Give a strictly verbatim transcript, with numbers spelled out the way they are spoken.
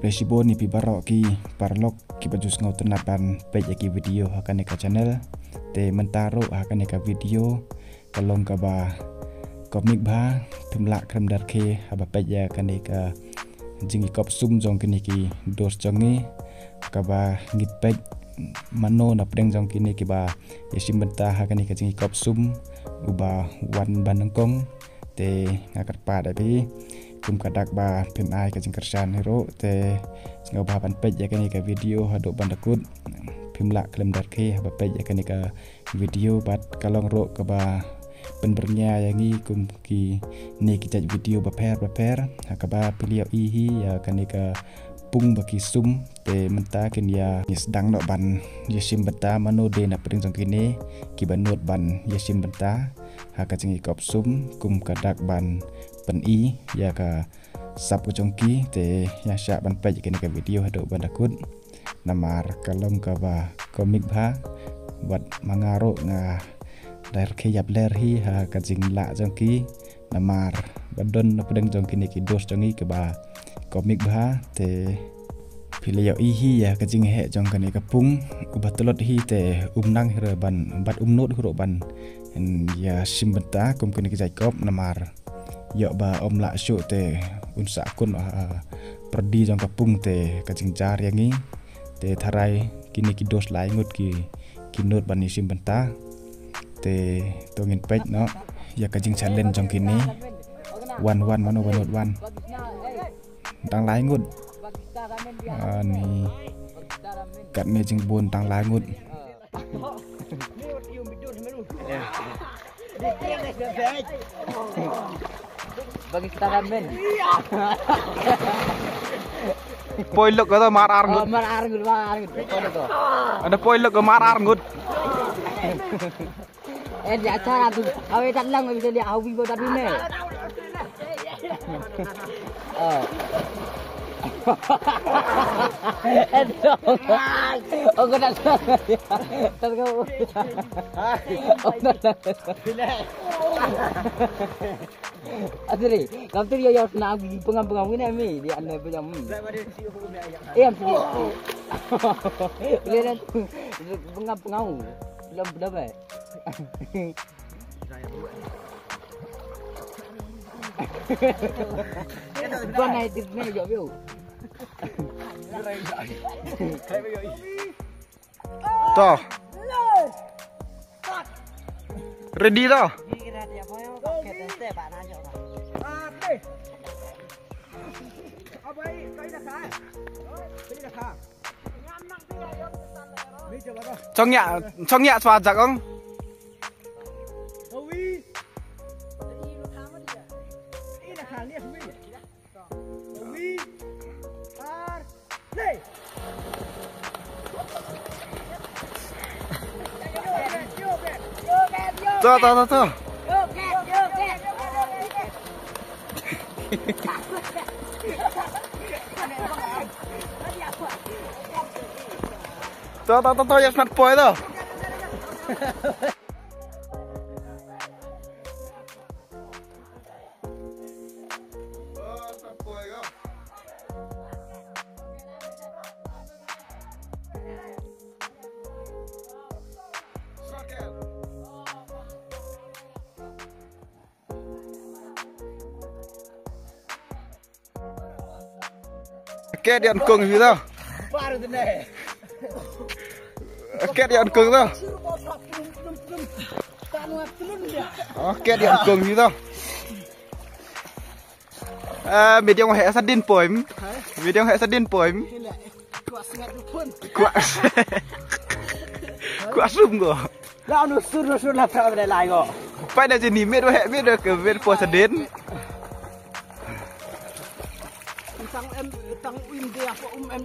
Khublei shibun ïa phi baroh ki paralok kiba ju sngewtynnat ban peit ïa ki video ha kane ka channel. Te mynta ruh ha kane ka video ka long kaba komik bha, phim lah khlem da rkhie haba peit ïa kane ka jingïakop sum jong kine ki dos jong ngi, kaba ngin peit mano na pdeng jong kine kiba ïashim bynta ha kane ka jingïakop sum uba wan ba nyngkong. Te nga kyrpad ïa phi, kum ka dak ba phin ai ka jingkyrshan hi ruh, te sngewbha ban peit ïa kane ka video haduh ban da kut. Phim lah khlem da rkhie haba peit ïa kane ka video, bad ka long ruh kaba pynbyrngia ïa ngi kum kine ki jait video bapher bapher, ha kaba phi la ïohi hi ïa kane ka pung ba ki sum. Te mynta kin ïa ngi sdang noh ban ïashim bynta mano de na pdeng jong kine kiba nud ban ïashim bynta ha ka jingïakop sum, kum ka dak ban pyni ïa ka sap ka jong ki. Te ïa shah ban peit ïa kane ka video haduh ban da kut, namar ka long kaba komik bha. Wat ma nga ruh nga da rkhie ïap ler hi ha ka jinglah jong ki, namar ba don na pdeng jong kine ki dos jong ngi kaba komik bha. Te phi la ïohi hi ïa ka jingheh jong kane ka pung, uba tlot hi te um nang hi ruh ban, bad um nud hi ruh ban ïashim bynta kum kine ki jait kop, namar ïoh ba um lah shuh te un sah kun, ah, pyrdi jong ka pung te ka jingjar ïa ngi. Te tharai kine ki dos lai ngut ki, ki nud ban ïashim bynta. Te to ngin peit noh ïa ka jingchallenge jong kine. Wan wan mano ba nud wan. Tang lai ngut. Ani. Katne jingbun tang lai ngut. Bagi kita ramen. Poi lok kata mar ar ngut. Mar ar ngut, mar ar ngut. Poi lok. Ada poi lok ke mar ar ngut. Eh, dia acara tu. Awe tak lang bisa dia awi bo tapi ne. Oh. Eh, dong. Oh, kau tak tahu. Tak tahu. Oh, tak tahu. Asri, kam tu dia yang senang pergi pengang-pengang ni, mi. Dia anda pejam. Eh, am sini. Boleh dah tu. Pengang-pengang. Belum, belum, eh. Gua naik di sini, jauh, jauh. To. Ready to? Chong ya, chong ya swa jak ong. To, to, to, to. To, to, to, to, ïa smat poi to. Ket ïa kong hi to. Ket ïa kong to. Ket ïa kong hi to. Eh, medium heh sa din poem. Medium heh sa din poem. Kwah. Kwah sum ko. La nu sur nu sur la pra bela lai ko. Pai da jini med wa heh med ke med po sa din. Tang em tang uim dia ko um em